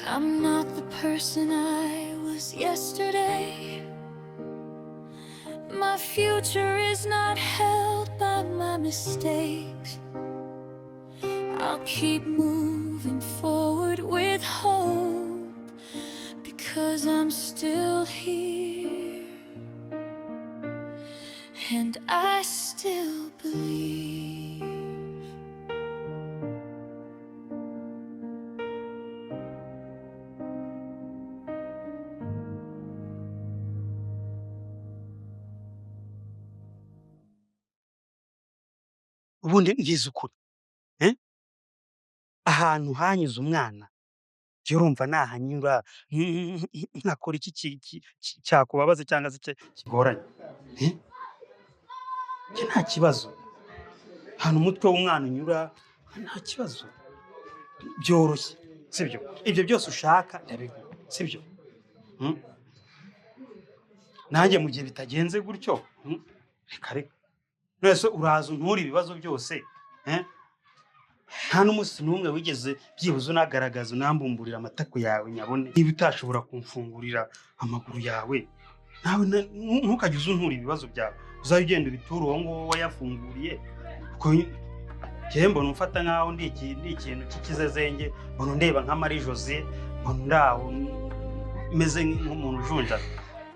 I'm not the person I was yesterday. My future is not held by my mistakes. I'll keep moving forward with hope because I'm still here and I still believe. Ubundi ngize ukuri, eh? Ahantu hanyuze umwana, jya urumva nahanyura nkakora iki cyakubabaza cyangwa se kigoranye, eh? Njye nta kibazo, ahantu umutwe w'umwana unyura nta kibazo, byoroshye, sibyo? Ibyo byose ushaka ndabiguha, sibyo? Nanjye mu gihe bitagenze gutyo, reka reka none uraza untura ibibazo byose, eh? Nta n'umunsi n'umwe wigeze byibuze unagaragaza unambumburira amatako yawe nyabone. Niba utashobora kumfungurira amaguru yawe, nawe ntukajye uzuntura ibibazo byawe, uzajya ugenda ubiture uwo nguwo wayafunguriye. Kuko njyewe mbona umfata nkaho ndi ikintu cy'ikizezenge, mbona undeba nka Marie Jose, mbona ndaho meze nk'umuntu ujunjana.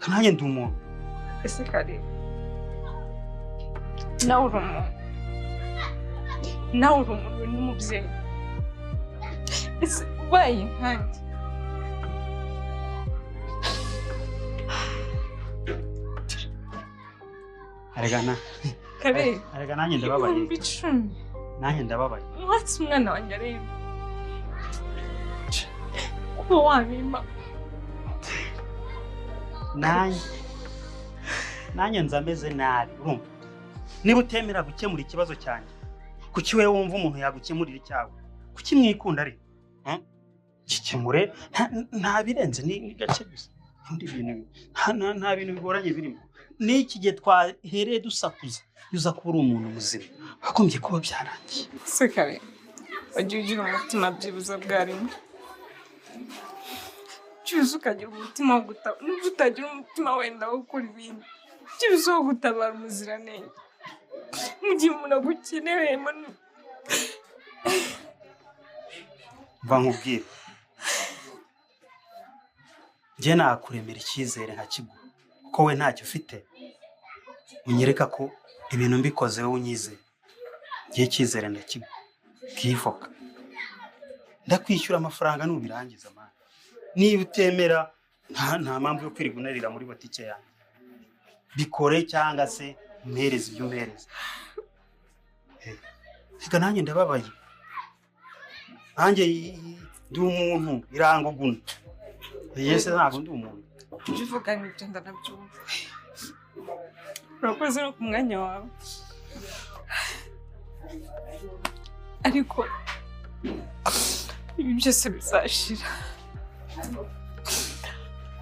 Nanjye ndi umuntu. Ese kare nawe uri umuntu, nawe uri umuntu n'umubyeyi, ese ubaye nkanjye kare arega nanjye ndababaye, 10,000 nanjye ndababaye. Mwatsi umwana wanjye areba kuba wabimpa. Nanjye nza ameze nabi, urumva? Niba utemera gukemura ikibazo cyanjye, kuki wewe wumva umuntu yagukemurira icyawe? Kuki mwikunda ari? Gikemure, nta birenze, ni gake gusa. Undi bintu nta bintu bigoranye birimo. N'iki gihe twahereye dusakuza, uza kuba uri umuntu muzima, hagombye kuba byarangiye. Se kare wagiye ugira umutima byibuze bwarimo, byibuze ukagira umutima wo gutabara, nubwo utagira umutima wenda wo gukora ibindi, byibuze wo gutabara umuziranenge mu gihe umuntu agukeneye. Mva nkubwire, njye nakuremera icyizere nkakiguha, kuko we ntacyo ufite. Unyereka ko ibintu mbikoze wowe unyizeye, njye icyizere ndakiguha, bwifoka ndakwishyura amafaranga nubirangiza. Mwana, niba utemera nta mpamvu yo kwirirwa unarira muri botike yanjye. Bikore cyangwa se umpereze ibyo umpereza. Reka nanjye ndababaye, nanjye ndi umuntu iranguguna. Yese ntabwo ndi umuntu. Ibyo uvuga nibyo ndanabyumva. Urakoze no ku mwanya wawe, ariko ibi byose bizashira.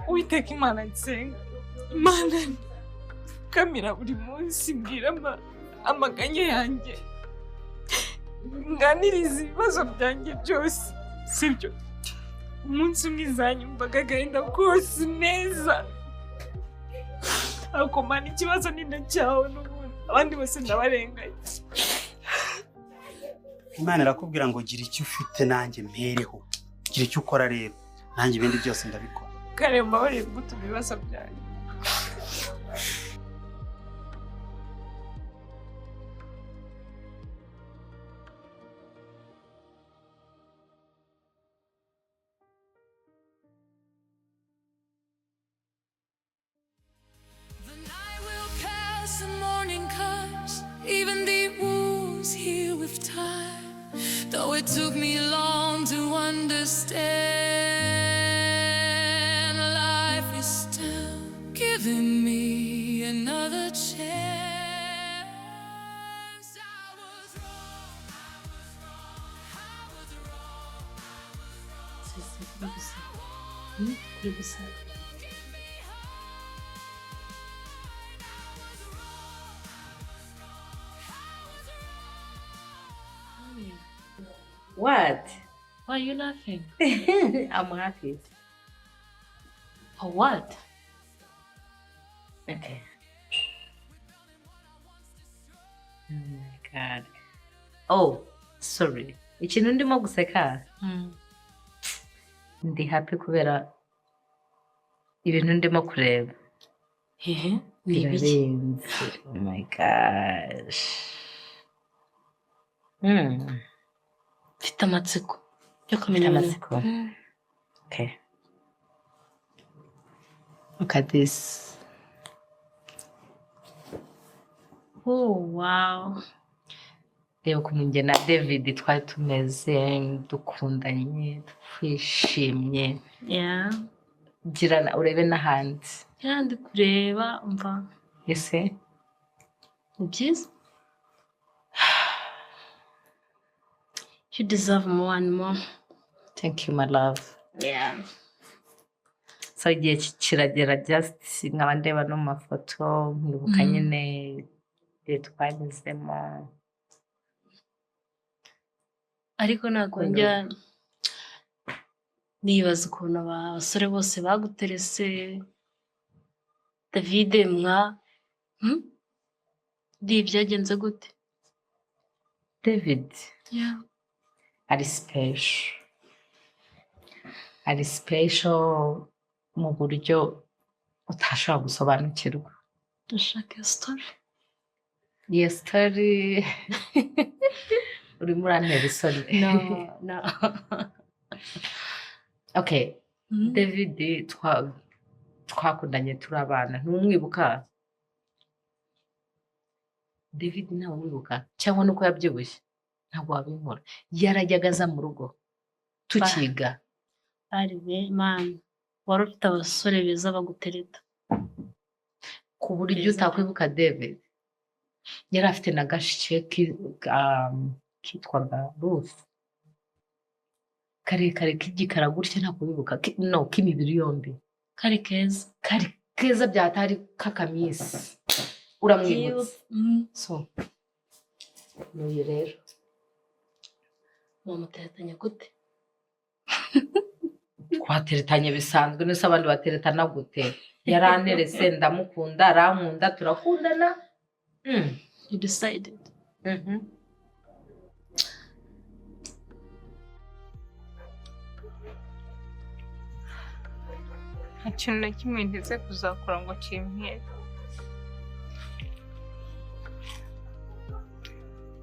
Uwiteka Imana nsenga, Imana kamira buri munsi, mbwira amaganya yanjye, nganiriza ibibazo byanjye byose, sibyo? Umunsi umwe izanyumvaga agahinda kose neza, ariko mana ikibazo ni na cyawe n'ubundi, abandi bose ndabarenganya. Imana irakubwira ngo gira icyo ufite nanjye mpereho, gira icyo ukora rero nanjye ibindi byose ndabikora. Kare mbabarire gutuma ibibazo byanjye. The night will pass, the morning comes, even the wounds heal with time. Though it took me long to understand, life is still giving me another chance. I was wrong, I was wrong, I was wrong. Kuri gusa, kuri gusa. What? Why Why are you laughing? I'm happy. For what? Okay. Oh my God. Oh, sorry. Ikintu ndimo guseka. Ndi happy kubera ibintu ndimo kureba. Hehe, ni ibiki? Birarenze. Oh my gosh. Mfite amatsiko yo Mfite kumenya ibintu. amatsiko. Okay. Look at this. Oh, wow. Reba ukuntu njye na David twari tumeze, dukundanye, twishimye. Yeah. Gira urebe n'ahandi. Yeah, ndi kureba umva. Ese? Ni byiza. You deserve more and more. Thank you, my love. Yeah. So igihe kiragera, just nkaba ndeba no mu mafoto, nkibuka nyine ibihe twanyuzemo. Ariko ntabwo njya nibaza ukuntu abasore bose baguterese David mwa Di byagenze gute? David Yeah. ari special. Ari special mu buryo utashobora gusobanukirwa. Ndashaka iyo story. Iyo story urimo urantera isoni. No. Okay, David twakundanye turi abana, ntumwibuka? David ntawe umwibuka cyangwa nuko yabyibushye ntabwo wabinkora. Yarajyaga aza mu rugo tukiga. Bari be man, wari ufite abasore beza bagutereta. Ku buryo Beza pe. utakwibuka David. Yari afite na gashike kitwaga Ruth. Karekare k'igikara gutya, ntabwo wibuka, no k'imibiri yombi. Kari keza. Kari keza byatari kakamisi. Uramwibutse? So n'uyu rero. Mwamuteretanya gute? Twateretanye bisanzwe, nese abandi bateretana gute? Yaranterese ndamukunda, arankunda, turakundana. You decided. Nta kintu na kimwe nteze kuzakora ngo kimpere.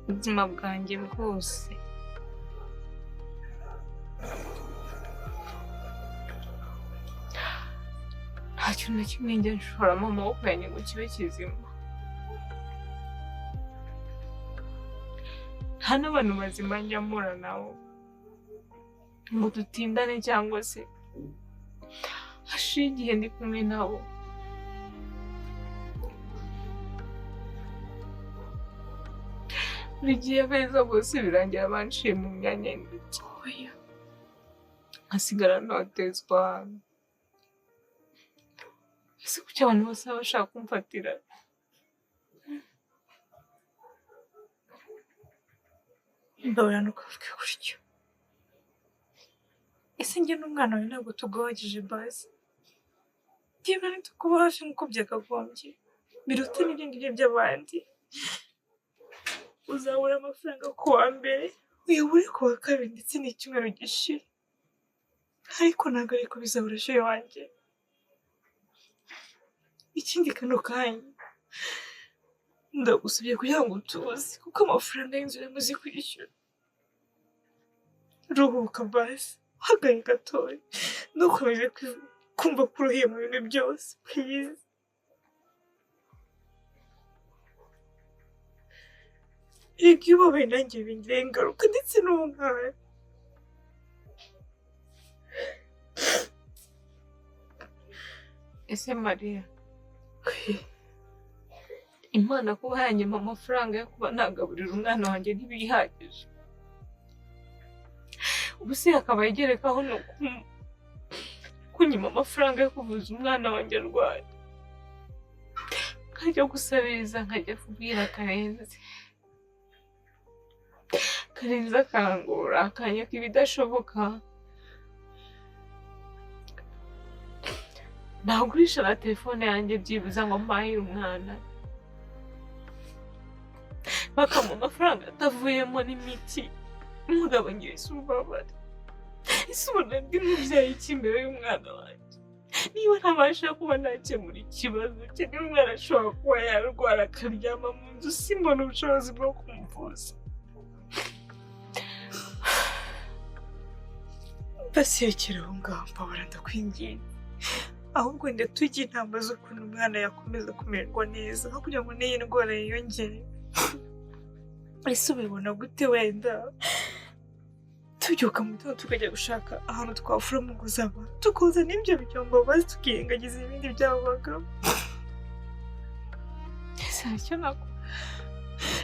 Ubuzima bwanjye bwose nta kintu na kimwe njya nshoramo amaboko yanjye ngo kibe kizima. Nta n'abantu bazima njya mpura nabo ngo dutindane cyangwa se hashire igihe ndi kumwe nabo. Buri gihe abeza bose birangira banciye mu myanya y'intoki, nkasigara ntotezwa. Ese kuki abantu bose baba bashaka kumfatira? Mbabara ntukavuge gutyo. Ese njye n'umwana wawe ntabwo tuguhagije basi? Niba ntitukuba hafi nk'uko byakagombye, biruta n'ibyo ngibyo by'abandi. Uzabura amafaranga ku wa mbere, uyabure ku wa kabiri ndetse n'icyumweru gishira. Ariko ntabwo ariko bizabura chéri wanjye. Ikindi, kano kanya ndagusabye kugira ngo utuze, kuko amafaranga y'inzu yamaze kwishyura. Ruhuka basi, hagarika gatoya, ntukomeze kumva ko uruhiye mu bintu byose, please. Erega iyo ubabaye nanjye bingiraho ingaruka ndetse n'umwana. Ese Mariya, Imana kuba yanyima amafaranga yo kuba nagaburira umwana wanjye ntibihagije? Ubu se akaba yegerekaho no kunyima amafaranga yo kuvuza umwana wanjye arwaye, nkajya gusabiriza, nkajya kubwira Karenzi. Karenzi akangura akanyaka ibidashoboka. Nagurisha na telefone yanjye byibuze ngo mpahire umwana, bakamuha amafaranga atavuyemo n'imiti, mugabanyiriza ububabare. Ese ubona ndi mubyeyi iki imbere y'umwana wanjye? Niba ntabasha kuba nakemura ikibazo cye, niba umwana ashobora kuba yarwara akaryama mu nzu, simbona ubushobozi bwo kumuvuza. Basekera aho ngaho, mbabara, ndakwinginze. Ahubwo wenda tujye inama z'ukuntu umwana yakomeza kumererwa neza aho kugira ngo n'iyi ndwara yiyongere. Ese ubibona gute? Wenda tubyuka mu gitondo tukajya gushaka ahantu twafura mu nguzaba, tukoza n'ibyo byombo, maze tukirengagiza ibindi by'abo bagabo. Ese hari icyo nakora?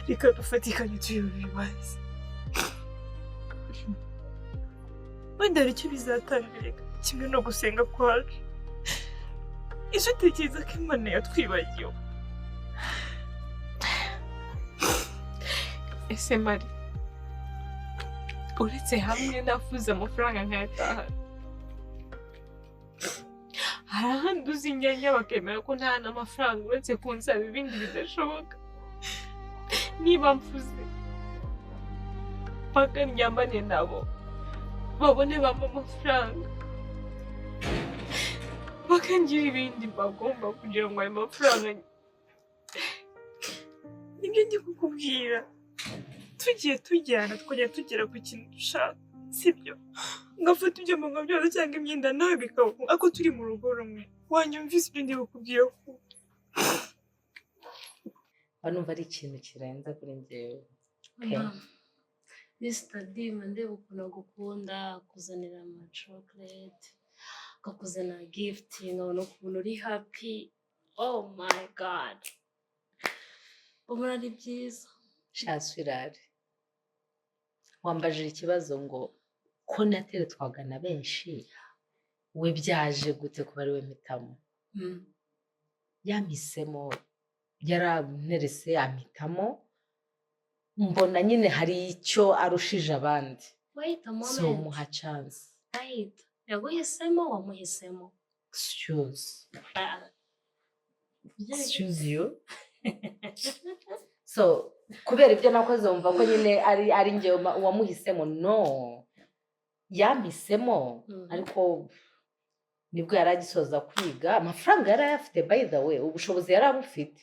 Reka dufatikanye tuyobora ibibazo, wenda hari icyo bizatanga. Reka kimwe no gusenga kwacu. Ese utekereza ko Imana yatwibagiwe? Ese Mari, uretse hamwe nafuze amafaranga nkayatahana, hari ahandi uzi inyanya bakemera ko nta n'amafaranga uretse kunsaba ibindi bidashoboka? Niba mfuze mpaka ndyamane nabo babone bampa amafaranga, bakangira ibindi bagomba kugira ngo ayo mafaranga. Nibyo ndi kukubwira, tugiye tujyana tukajya tugera ku kintu dushaka, sibyo? Ngafata ibyo mu byose cyangwa imyenda nawe bikaba ako turi mu rugo rumwe, wanyumvise ibyo ndi kukubwira ko Mba numva ari ikintu kirenze kuri njyewe pe. Mr. D, ndeba ukuntu agukunda, akuzanira ama chocolate, akakuzanira gift, nkabona ukuntu uri happy. Oh my God, ubona ari byiza. Sha sweetheart, wambajije ikibazo ngo ko nateretwaga na benshi, we byaje gute kuba ari we mpitamo? Yampisemo, yaranterese ampitamo, mbona nyine hari icyo arushije abandi. Wait a So moment. muha chance. Wait, yaguhisemo, wamuhisemo? Excuse. Ah. Excuse you. So kubera ibyo nakoze wumva ko nyine ari njye wamuhisemo? No, yampisemo. Ariko nibwo yari agisoza kwiga, amafaranga yari ayafite. By the way, ubushobozi yari abufite,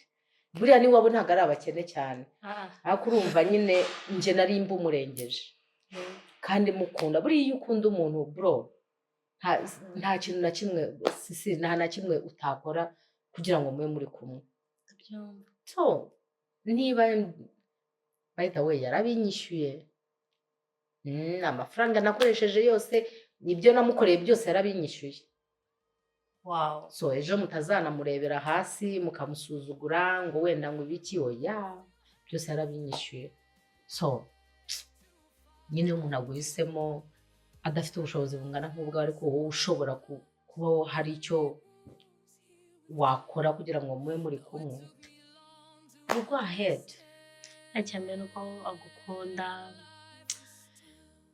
buriya n'iwabo ntabwo ari abakene cyane. Ariko urumva nyine njye nari mbumurengeje kandi mukunda. Buriya iyo ukunda umuntu, bro, nta kintu na kimwe, sisi, nta na kimwe utakora kugira ngo mube muri kumwe. Ndabyumva. So niba, by the way, yarabinyishyuye. Amafaranga nakoresheje yose, ibyo namukoreye byose yarabinyishyuye. So ejo mutazanamurebera hasi mukamusuzugura ngo wenda ngo ibiki, oya, byose yarabinyishyuye. So nyine iyo umuntu aguhisemo adafite ubushobozi bungana nk'ubwawe, ariko wowe ushobora kuba hari icyo wakora kugira ngo mube muri kumwe, you go ahead. Icya mbere ni uko agukunda.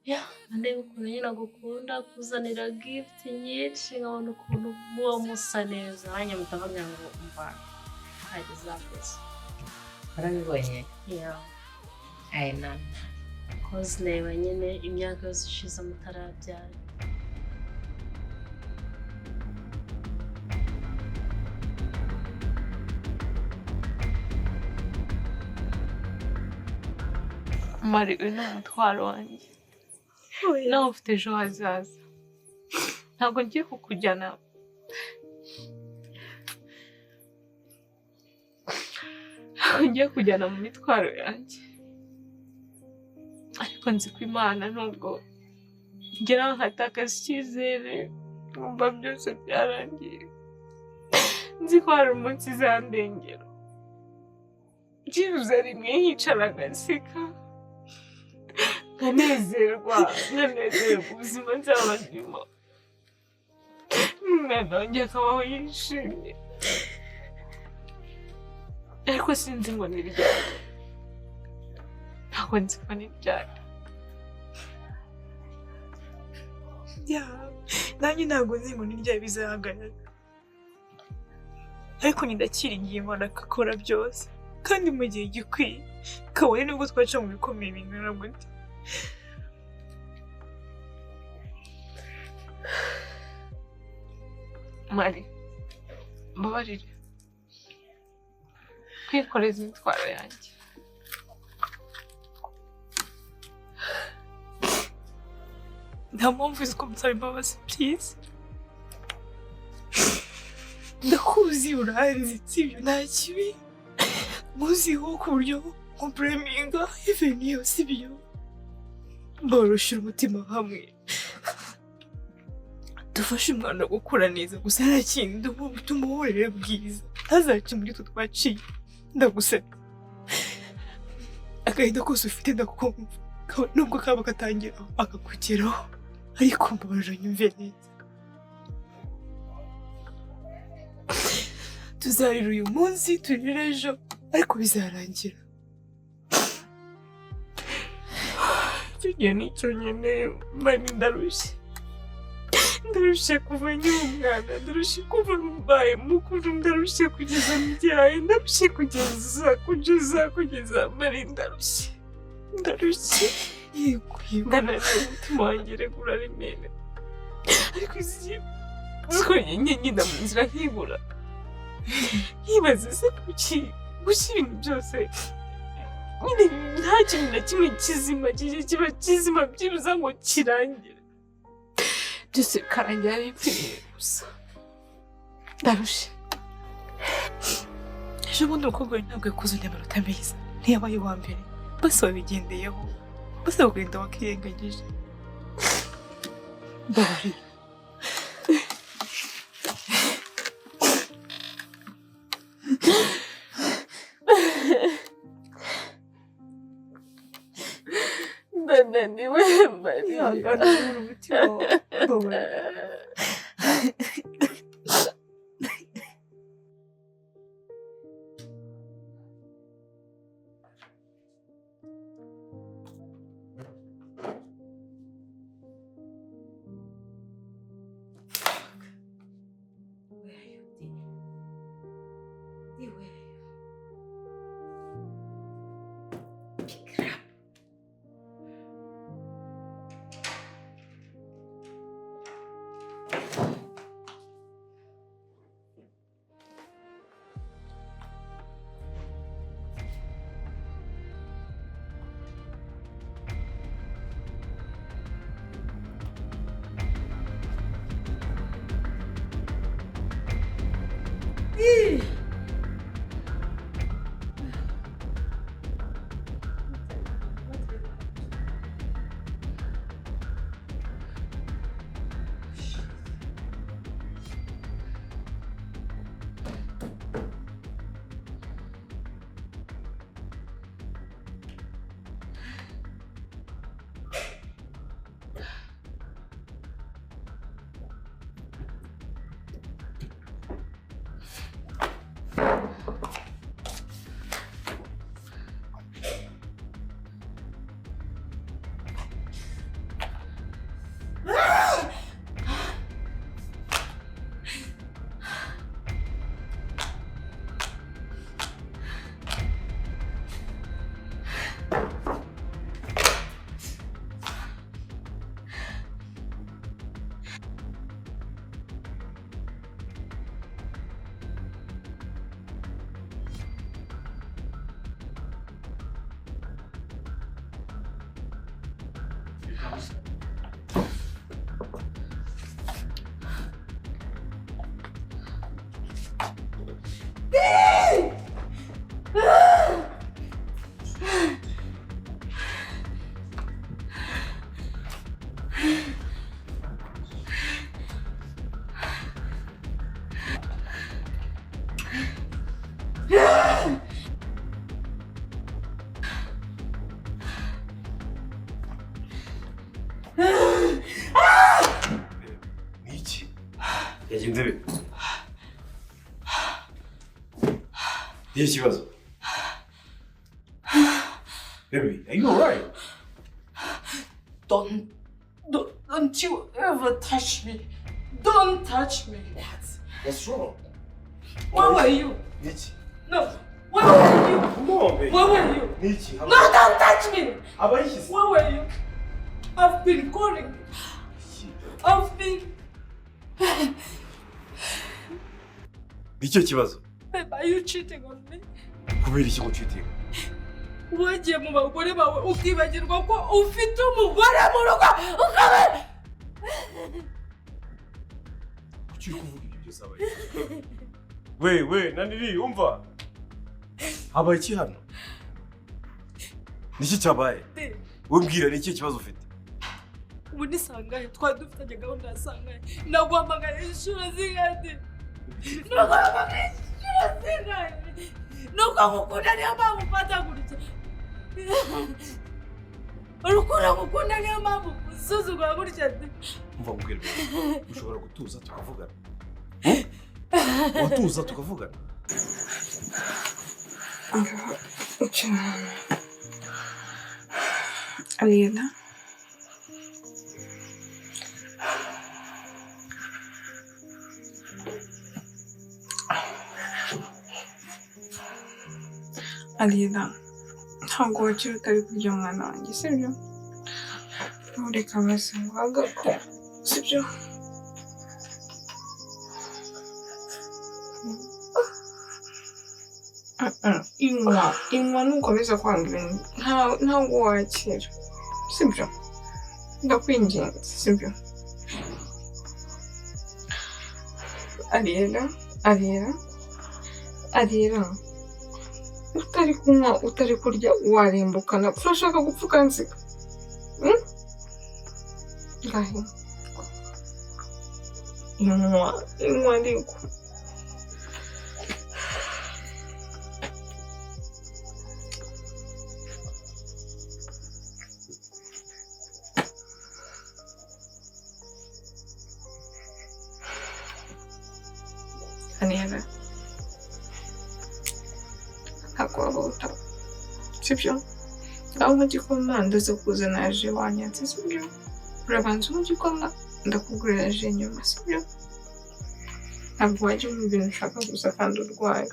Ya, ndeba ukuntu nyine agukunda, akuzanira gift nyinshi, nkabona ukuntu muba musa neza, nanjye mpita mvuga ngo mva I deserve this. Warabibonye? Yeah. I know. 'Cause ndeba nyine imyaka yose ishize mutarabyara. Mari, uyu ni umutwaro wanjye. Nawe ufite ejo hazaza. Ntabwo ngiye kukujyana, ntabwo ngiye kujyana mu mitwaro yanjye, ariko nzi ko Imana, nubwo ngera nkatakaza icyizere nkumva byose byarangiye, nzi ko hari umunsi izandengera, byibuze rimwe nkicara ngaseka, nkanezerwa, nkanezerwa ubuzima nzaba ndimo, n'umwana wanjye akabaho yishimye. Ariko sinzi ngo ni ryari, ntabwo nzi ko ni ryari. Ya, nanjye ntabwo nzi ngo ni ryari bizahagarara, ariko ndakiringiye Imana akakora byose kandi mu gihe gikwiye, kabone nubwo twaca mu bikomeye bingana gute. Mari, mbabarire kwikoreza imitwaro yanjye. Nta mpamvu uzi ko nsaba imbabazi, please. Ndakuzi, uranzi, sibyo? Nta kibi muziho ku buryo nkubureminga even iyo, sibyo? Mboroshira umutima hamwe dufashe umwana gukura neza gusa, nta kindi, tumuhorere bwiza, ntazace muri twe twaciye. Ndagusabye, agahinda kose ufite ndakumva, nubwo kaba katangira akakugeraho, ariko mbabarira unyumve neza. Tuzarira uyu munsi, turire ejo, ariko bizarangira. Icyo gihe nicyo nkeneye Mari, ndarushye, ndarushye kuva nkiri umwana, ndarushye kuva mbaye mukuru, ndarushye kugeza mbyaye, ndarushye kugeza kugeza kugeza Mari, ndarushye, ndarushye. Yego, yego. Ndananiwe, umutima wanjye reka uraremerera, ariko izi ko ngenda mu nzira nkibura, nkibaza se kuki gushyira ibintu byose nyine nta kintu na kimwe kizima kijya kiba kizima byibuze ngo kirangire, byose bikarangira bipfiriye gusa. Ndarushye. Ejo bundi umukobwa we ntabwo yakoze undi amanota meza, ntiyabaye uwa mbere, bose babigendeyeho, bose bakagenda bakirengagije. Mbabarira. Ndananiwe Mariya. Ihangane, ubura umutima wawe. Mbabarira. Where are you, D? D, where are you? Pick up. Niki yagenze bite? Niyo kibazo? Baby, are you alright? Don't, don't. Don't you ever touch me. Don't touch me. What? What's wrong? Where were you? Niki. No. Where were you? Come on, baby. Where were you? Niki. No, don't touch me. Abayishyize. Where were you? I've been calling. I've been. Nicyo kibazo. Babe, are you cheating on me? Kubera iki ngo cheating? Wagiye mu bagore bawe ukibagirwa ko ufite umugore mu rugo ukaba. Kuki uri kuvuga ibyo byose abaye? We we naniri umva. Habaye iki hano? Niki cyabaye? Umbwira ni iki kibazo ufite? Ubu ni sangahe twari dufitanye gahunda ya sangahe naguhamagaye inshuro zingahe? Naguhamagaye inshuro zingahe? Nuko ngukunda niyo mpamvu ufata gutya. Urukundo ngukunda niyo mpamvu usuzugura gutya. Umva nkubwire, ushobora gutuza tukavugana. Watuza tukavugana. Alina. Alina, ntabwo wakira utari kurya umwana wanjye, sibyo? Ntureka basi ngo uhagako, sibyo? Inywa, inywa nukomeza kwanga ibintu ntabwo wakira, sibyo? Ndakwinginze, sibyo? Alina, Alina, Alina. Utari kunywa utari kurya warembukana urashaka gupfa ukansiga ngahe inywa inywa ariko Anera ntabwo wabaho sibyo? Ngaho unywa igikoma ndaza kuzana ji wanyatse sibyo? Urabanza unywa igikoma ndakugurira ji nyuma sibyo? Ntabwo wajya unywa ibintu ushaka gusa kandi urwaye.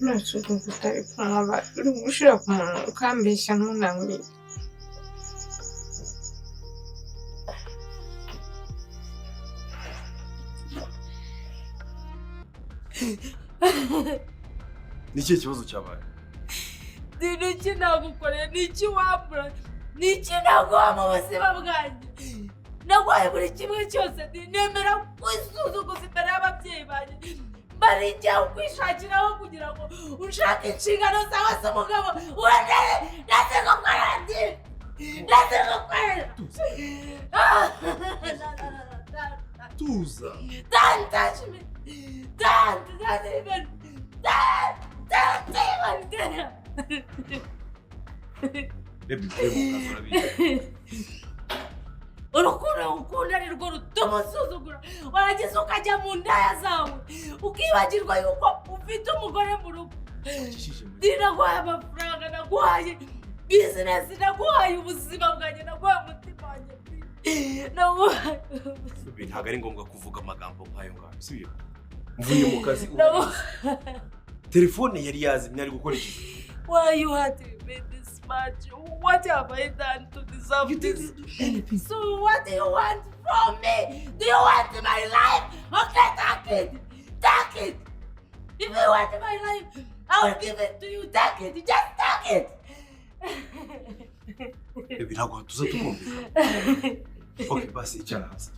Nasuka utari kunywa uri gushira ku munwa ukambeshya ntunamwire. Ni ikihe kibazo cyabaye? Ni iki nagukoreye? Ni iki wambura? Ni iki naguha mu buzima bwanjye? Naguhaye buri kimwe cyose, nemera kwisuzuguza imbere y'ababyeyi banjye. Barijya kwishakiraho kugira ngo ushake inshingano zawe z'umugabo urandere ndetse gukorera ndetse gukorera. Tuza. Don't touch me. Don't even don't even dare. Baby, baby, Urukundo ukunda ni rwo rutuma usuzugura warangiza ukajya mu ndaya zawe ukibagirwa yuko ufite umugore mu rugo. Naguhaye amafaranga, naguhaye bizinesi, naguhaye ubuzima bwanjye, naguhaye umutima wanjye, naguhaye. Ntabwo ari ngombwa kuvuga amagambo nk'ayo ngayo, sibyo? Mvuye mu kazi telefone yari yazimye ari gukora iki? Why you had to me this much? What have I done to deserve You this? didn't do anything. So what do you want from me? Do you want my life? Okay, take it. Take it. If you want my life, I will give it to you. Take it. Just take it. Baby, ntabwo tuza tukumvikana. Okay, basi icara hasi.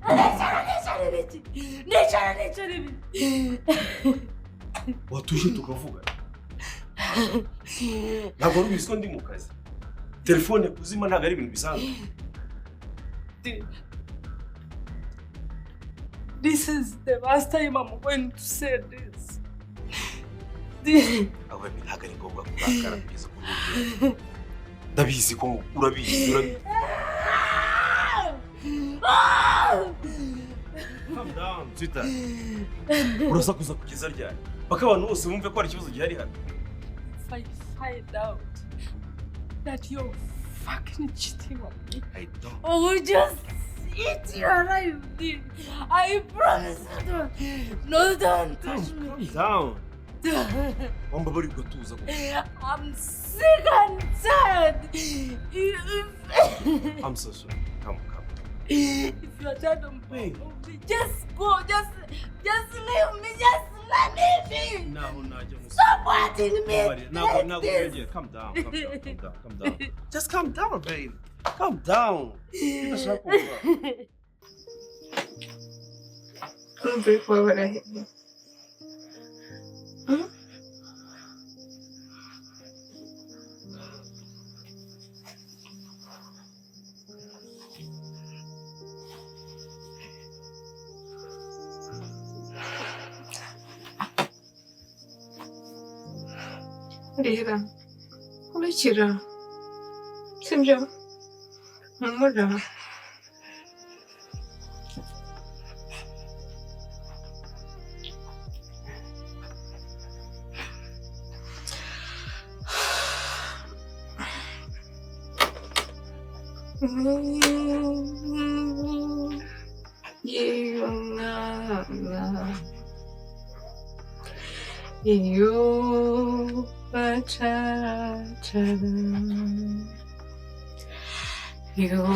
Nicara, nicara ibiki. Nicara, nicara ibiki. Watuje tukavuga. Ntabwo wari ubizi ko ndi mu kazi. Telefone kuzima ntabwo ari ibintu bisanzwe. This is the last time I'm going to say this. Aho baby, ntabwo ari ngombwa kurakara kugeza kuri ubu rwego. Ndabizi ko urabizi, urabizi. Calm down, sweetheart. Urasakuza kugeza ryari? Paka abantu bose bumve ko hari ikibazo gihari hano. If I find out that you're fucking cheating on me, I don't. I will just eat you alive, dude. I promise you don't. No, don't touch me. Calm down. Wambabarira ugatuza koko. I'm sick and tired. If, I'm so sorry. Come, come. if you're tired of me, just go. Just leave me. Just let me be. Naho najya musa. Stop wanting me. Ntabwo like ntabwo this. byongeye. Calm down, calm down, calm down, calm down. Just calm down, babe. Calm down. Udashaka kumva. Urumva uri kubabara hehe? Hmm? Rira, urakira, sibyo? Humura. Y'umwana iyo bacacara yo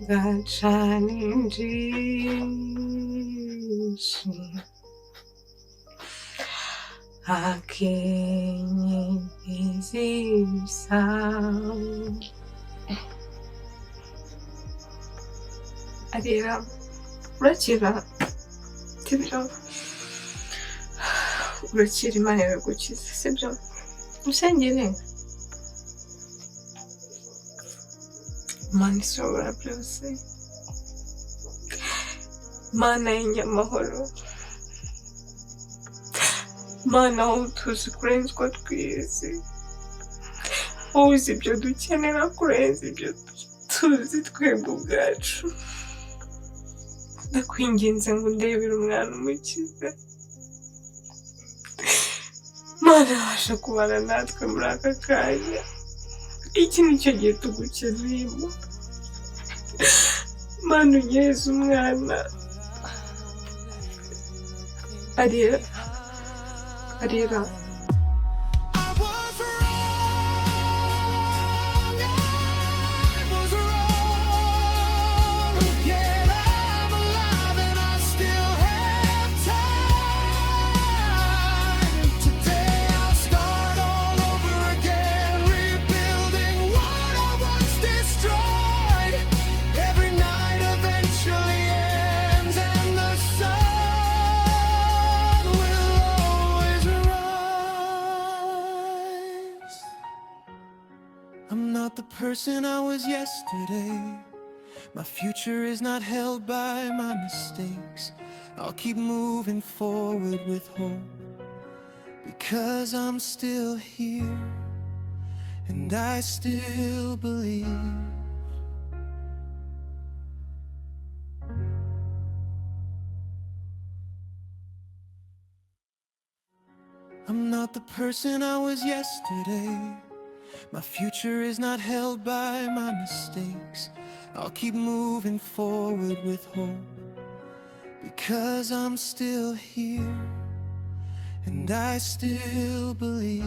gacana injishi akenyezi ibisambo. Arira, urakira, sibyo? Urakira, Imana iragukiza, sibyo? Usengere. Imana ishobora byose. Mana y'inyamahoro. Mana wowe utuzi kurenza uko twizi. Wowe uzi ibyo dukenera kurenza ibyo tuzi twebwe ubwacu. Ndakwinginze ngo undebere umwana umukize. Mana abasha kubana natwe muri aka kanya. Iki ni cyo gihe tugukeneyemo. Mana unyereze umwana. Arira, arira. I was wrong, I was wrong. Yet I'm alive and I still have time. Today I'll start all over again, rebuilding what I once destroyed. Every night eventually ends, and the sun will always rise. I'm not the person I was yesterday. My future is not held by my mistakes. I'll keep moving forward with hope because I'm still here and I still believe. I'm not the person I was yesterday. My future is not held by my mistakes. I'll keep moving forward with hope because I'm still here and I still believe.